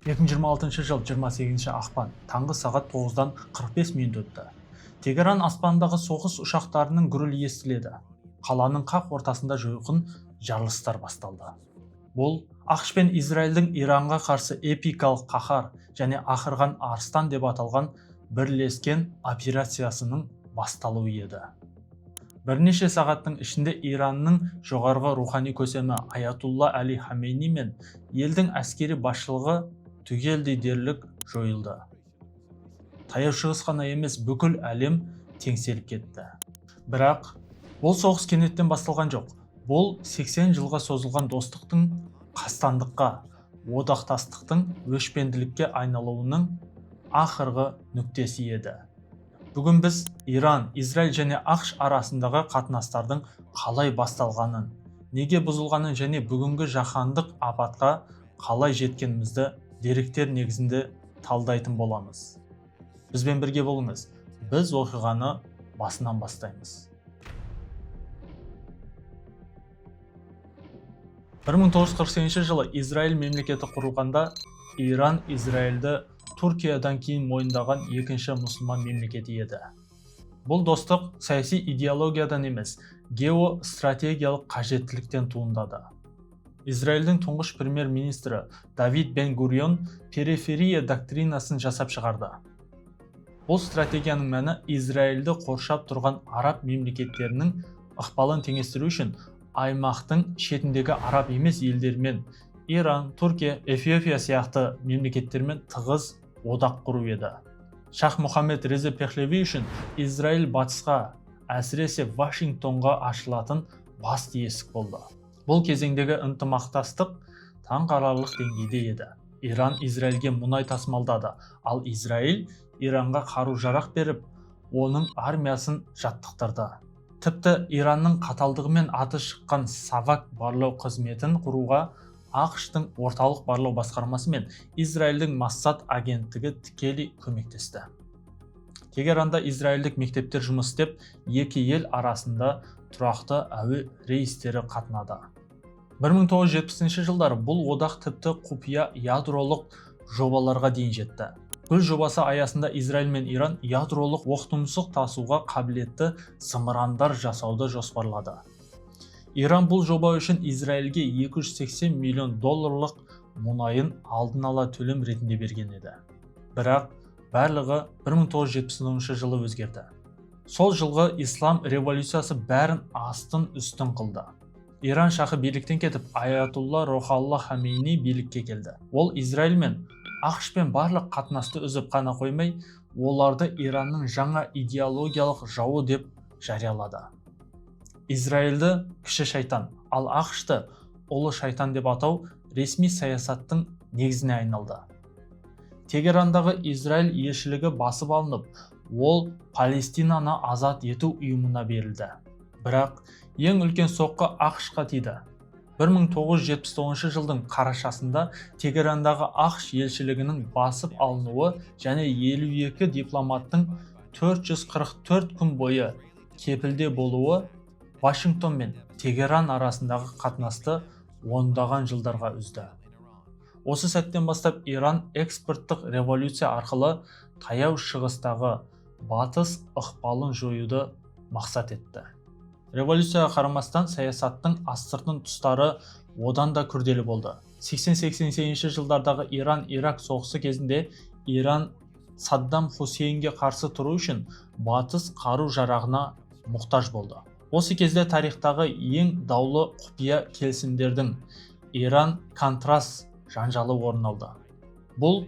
2026 жыл 28 ақпан, таңғы сағат 9-дан 45 минут өтті. Тегеран аспанындағы соғыс ұшақтарының гүрілі естіледі. Қаланың қақ ортасында жойқын жарылыстар басталды. Бұл АҚШ пен Израильдің Иранға қарсы эпикалық «Қаһар және ақырған арыстан» деп аталған бірлескен операциясының басталуы еді. Бірнеше сағаттың ішінде Иранның жоғарғы рухани көсемі Аятулла Әли Хамейни мен елдің әскери басшылығы түгелдей дерлік жойылды. Таяу Шығыс қана емес, бүкіл әлем теңселіп кетті. Бірақ бұл соғыс кенеттен басталған жоқ. Бұл 80 жылға созылған достықтың қастандыққа, одақтастықтың өшпенділікке айналуының ақырғы нүктесі еді. Бүгін біз Иран, Израиль және АҚШ арасындағы қатынастардың қалай басталғанын, неге бұзылғанын және бүгінгі жаһандық апатқа қалай жеткенімізді деректер негізінде талдайтын боламыз. Бізбен бірге болыңыз. Біз оқиғаны басынан бастаймыз. 1948 жылы Израиль мемлекеті құрылғанда, Иран Израильді Түркиядан кейін мойындаған екінші мұсылман мемлекеті еді. Бұл достық саяси идеологиядан емес, геостратегиялық қажеттіліктен туындады. Израильдің тұңғыш премьер-министрі Давид Бен-Гурион периферия доктринасын жасап шығарды. Бұл стратегияның мәні Израильді қоршап тұрған араб мемлекеттерінің ықпалын теңестіру үшін аймақтың шетіндегі араб емес елдермен, Иран, Түркия, Эфиопия сияқты мемлекеттермен тығыз одақ құру еді. Шах Мұхаммед Реза Пехлеви үшін Израиль батысқа, әсіресе Вашингтонға ашылатын басты есік болды. Бұл кезеңдегі ынтымақтастық таңқаларлық деңгейде еді. Иран Израильге мұнай тасымалдады, ал Израиль Иранға қару-жарақ беріп, оның армиясын жаттықтырды. Тіпті Иранның қаталдығымен аты шыққан Савак барлау қызметін құруға АҚШ-тың орталық барлау басқармасы мен Израильдің Моссад агенттігі тікелей көмектесті. Тегеранда израильдік мектептер жұмыс істеп, екі ел арасында тұрақты әуе рейстері қатынады. 1970 жылдары бұл одақ тіпті құпия ядролық жобаларға дейін жетті. Гүл жобасы аясында Израиль мен Иран ядролық оқтұмсық тасуға қабілетті зымырандар жасауды жоспарлады. Иран бұл жоба үшін Израильге 280 миллион долларлық мұнайын алдын ала төлем ретінде берген еді. Бірақ барлығы 1979 жылы өзгерді. Сол жылғы ислам революциясы бәрін астын үстін қылды. Иран шахы биліктен кетіп, Аятулла Рохалла Хамейни билікке келді. Ол Израиль мен АҚШ-пен барлық қатынасты үзіп қана қоймай, оларды Иранның жаңа идеологиялық жауы деп жариялады. Израильді кіші шайтан, ал АҚШ-ты ұлы шайтан деп атау ресми саясаттың негізіне айналды. Тегерандағы Израиль елшілігі басып алынып, ол Палестинаны азат ету ұйымына берілді. Бірақ ең үлкен соққы АҚШ-қа тиді. 1979 жылдың қарашасында Тегерандағы АҚШ елшілігінің басып алынуы және 52 дипломаттың 444 күн бойы кепілде болуы Вашингтон мен Тегеран арасындағы қатынасты ондаған жылдарға үзді. Осы сәттен бастап Иран экспорттық революция арқылы Таяу Шығыстағы батыс ықпалын жоюды мақсат етті. Революцияға қарамастан, саясаттың астыртын тұстары одан да күрделі болды. 80-88 жылдардағы Иран-Ирак соғысы кезінде Иран Саддам Хусейнге қарсы тұру үшін батыс қару-жарағына мұқтаж болды. Осы кезде тарихтағы ең даулы құпия келісімдердің, Иран Контрас жанжалы орын алды. Бұл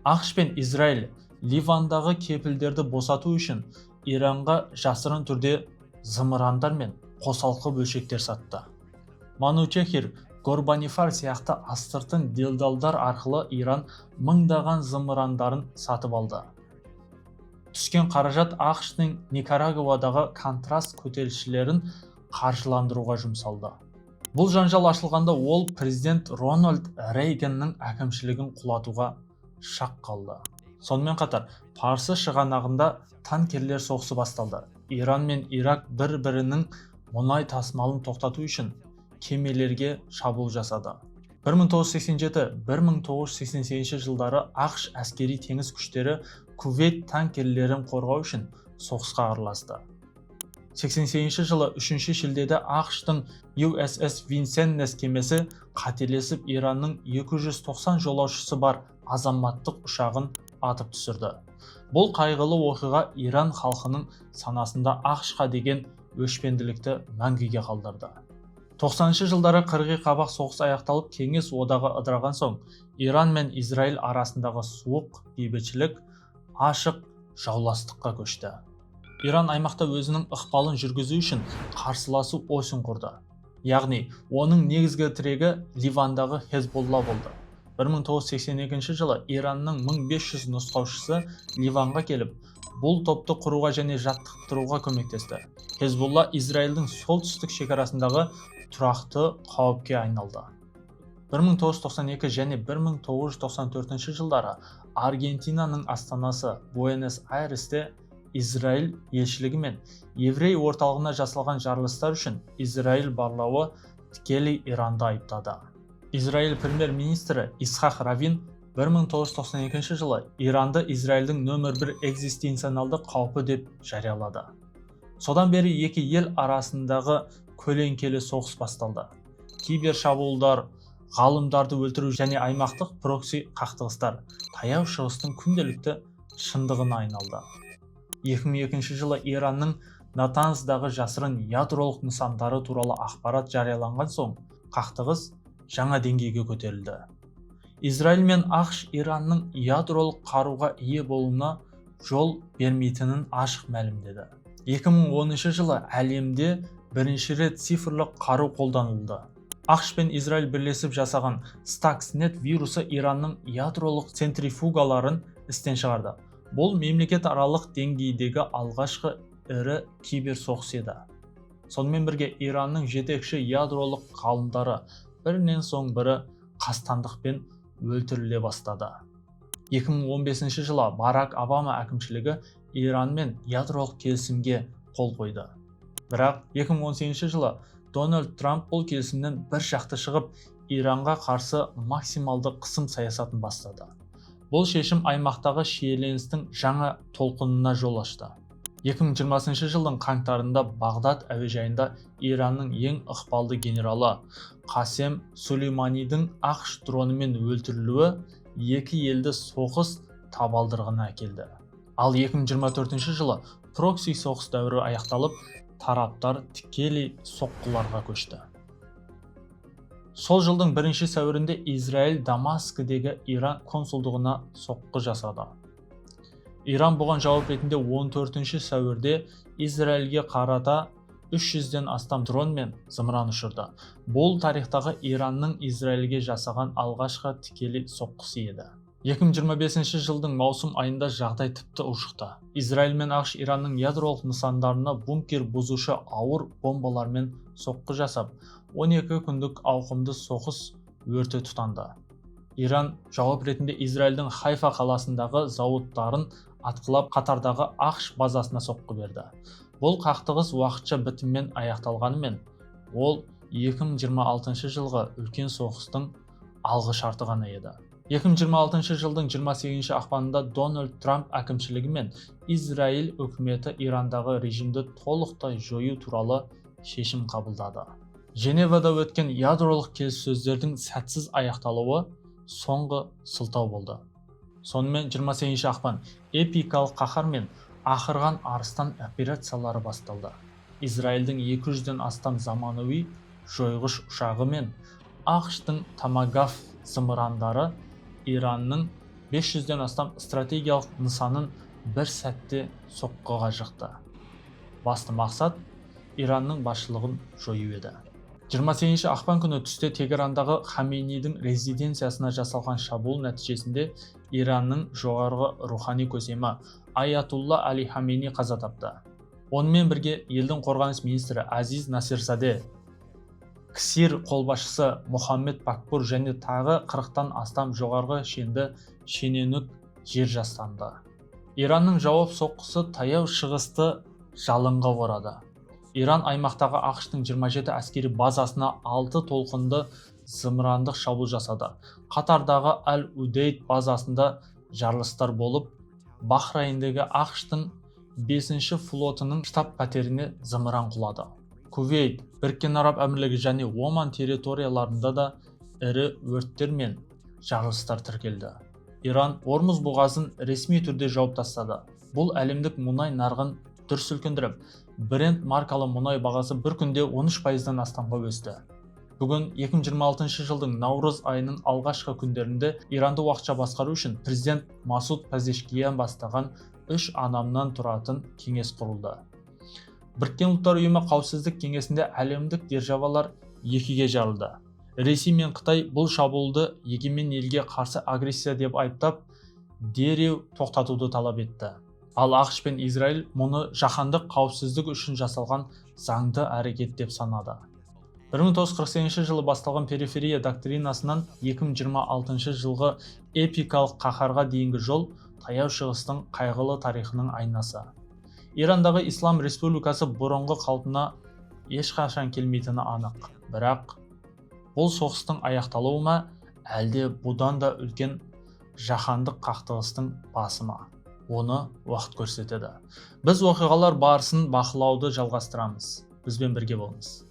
АҚШ пен Израиль Ливандағы кепілдерді босату үшін Иранға жасырын түрде зымырандар мен қосалқы бөлшектер сатты. Манучехир Горбанифар сияқты астыртын делдалдар арқылы Иран мыңдаған зымырандарын сатып алды. Түскен қаражат АҚШ-тың Никарагуадағы контрас көтерілісшілерін қаржыландыруға жұмсалды. Бұл жанжал ашылғанда, ол президент Рональд Рейганның әкімшілігін құлатуға шақ қалды. Сонымен қатар Парсы шығанағында танкерлер соғысы басталды. Иран мен Ирак бір-бірінің мұнай тасымалын тоқтату үшін кемелерге шабуыл жасады. 1987-1988 жылдары АҚШ әскери теңіз күштері Кувейт танкерлерін қорғау үшін соғысқа араласты. 88 жылы 3 шілдеде АҚШ-тың USS Vincennes кемесі қателесіп Иранның 290 жолаушысы бар азаматтық ұшағын атып түсірді. Бұл қайғылы оқиға Иран халқының санасында АҚШ-қа деген өшпенділікті мәңгіге қалдырды. 90 жылдары қырғи қабақ соғыс аяқталып, Кеңес одағы ыдыраған соң, Иран мен Израиль арасындағы суық бейбітшілік ашық жауластыққа көшті. Иран аймақта өзінің ықпалын жүргізу үшін қарсыласу осін құрды, яғни оның негізгі тірегі Ливандағы Хезболла болды. 1982 жылы Иранның 1500 нұсқаушысы Ливанға келіп, бұл топты құруға және жаттықтыруға көмектесті. Хезболла Израильдің солтүстік шекарасындағы тұрақты қауіпке айналды. 1992 және 1994 жылдары Аргентинаның астанасы Буэнос Айресте Израиль елшілігі мен еврей орталығына жасалған жарылыстар үшін Израиль барлауы тікелей Иранды айыптады. Израиль премьер-министрі Исхақ Равин 1992 жылы Иранды Израильдің нөмір бір экзистенциалды қаупі деп жариялады. Содан бері екі ел арасындағы көлеңкелі соғыс басталды. Кибер шабуылдар, ғалымдарды өлтіру және аймақтық прокси қақтығыстар Таяу Шығыстың күнделікті шындығына айналды. 2002 жылы Иранның Натанздағы жасырын ядролық нысандары туралы ақпарат жарияланған соң, қақтығыс жаңа деңгейге көтерілді. Израиль мен АҚШ Иранның ядролық қаруға ие болуына жол бермейтінін ашық мәлімдеді. 2010 жылы әлемде бірінші рет цифрлық қару қолданылды. АҚШ пен Израиль бірлесіп жасаған Stuxnet вирусы Иранның ядролық центрифугаларын істен шығарды. Бұл мемлекетаралық деңгейдегі алғашқы ірі киберсоғыс еді. Сонымен бірге Иранның жетекші ядролық ғалымдары бірінен соң бірі қастандықпен өлтіріле бастады. 2015 жылы Барак Обама әкімшілігі Иранмен ядролық келісімге қол қойды. Бірақ 2018 жылы Дональд Трамп бұл келісімнен бір жақты шығып, Иранға қарсы максималды қысым саясатын бастады. Бұл шешім аймақтағы шиеленістің жаңа толқынына жол ашты. 2020 жылдың қаңтарында Бағдад әуежайында Иранның ең ықпалды генералы Қасем Сулейманидің АҚШ дронымен өлтірілуі екі елді соғыс табалдырығына әкелді. Ал 2024 жылы прокси соғыс дәуірі аяқталып, тараптар тікелей соққыларға көшті. Сол жылдың бірінші сәуірінде Израиль Дамаскідегі Иран консулдығына соққы жасады. Иран бұған жауап ретінде 14 сәуірде Израильге қарата 300-ден астам дрон мен зымыран ұшырды. Бұл тарихтағы Иранның Израильге жасаған алғашқы тікелей соққысы еді. 2025 жылдың маусым айында жағдай тіпті ушықты. Израиль мен АҚШ Иранның ядролық нысандарына бункер бұзушы ауыр бомбалармен соққы жасап, 12 күндік ауқымды соғыс өрті тұтанды. Иран жауап ретінде Израильдің Хайфа қаласындағы зауыттарын атқылап, Қатардағы АҚШ базасына соққы берді. Бұл қақтығыс уақытша бітіммен аяқталғанымен, ол 2026 жылғы үлкен соғыстың алғы шарты ғана еді. 2026 жылдың 28 ақпанында Дональд Трамп әкімшілігі мен Израиль үкіметі Ирандағы режимді толықтай жою туралы шешім қабылдады. Женевада өткен ядролық келіссөздердің сәтсіз аяқталуы соңғы сылтау болды. Сонымен, 28 ақпан эпикалық қаһар мен ақырған арыстан операциялары басталды. Израильдің 200-ден астам заманауи жойғыш ұшағы мен АҚШ-тың Томагавк зымырандары Иранның 500-ден астам стратегиялық нысанын бір сәтте соққыға жықты. Басты мақсат Иранның басшылығын жою еді. 28 ақпан күні түсте Тегерандағы Хамейнидің резиденциясына жасалған шабуыл нәтижесінде Иранның жоғарғы рухани көсемі Аятулла Али Хамейни қаза тапты. Онымен бірге елдің қорғаныс министрі Азиз Насирзаде, КСИР қолбасшысы Мұхаммед Пакпур және тағы 40-тан астам жоғарғы шенді шенеунік жер жастанды. Иранның жауап соққысы Таяу Шығысты жалынға орады. Иран аймақтағы АҚШ-тың 27 әскери базасына 6 толқынды зымырандық шабуыл жасады. Қатардағы Әл-Удейд базасында жарылыстар болып, Бахрайндегі АҚШ-тың 5 флотының штаб пәтеріне зымыран құлады. Кувейт, Біріккен Араб Әмірлігі және Оман территорияларында да ірі өрттер мен жарылыстар тіркелді. Иран Ормуз бұғазын ресми түрде жауып тастады. Бұл әлемдік мұнай нарығын дүр сілкіндіріп, Брент маркалы мұнай бағасы бір күнде 13%-дан астамға өсті. Бүгін, 2026 жылдың наурыз айының алғашқы күндерінде, Иранды уақытша басқару үшін президент Масуд Пезешкиян бастаған үш адамнан тұратын кеңес құрылды. Біріккен Ұлттар Ұйымы Қауіпсіздік кеңесінде әлемдік державалар екіге жарылды. Ресей мен Қытай бұл шабуылды егемен елге қарсы агрессия деп айыптап, дереу тоқтатуды талап етті. Ал АҚШ пен Израиль мұны жаһандық қауіпсіздік үшін жасалған заңды әрекет деп санады. 1948 жылы басталған периферия доктринасынан 2026 жылғы эпикалық қаһарға дейінгі жол — Таяу Шығыстың қайғылы тарихының айнасы. Ирандағы Ислам Республикасы бұрынғы қалпына ешқашан келмейтіні анық. Бірақ бұл соғыстың аяқталуы ма, әлде бұдан да үлкен жаһандық қақтығыстың басы ма, оны уақыт көрсетеді. Біз оқиғалар барысын бақылауды жалғастырамыз. Бізбен бірге болыңыз.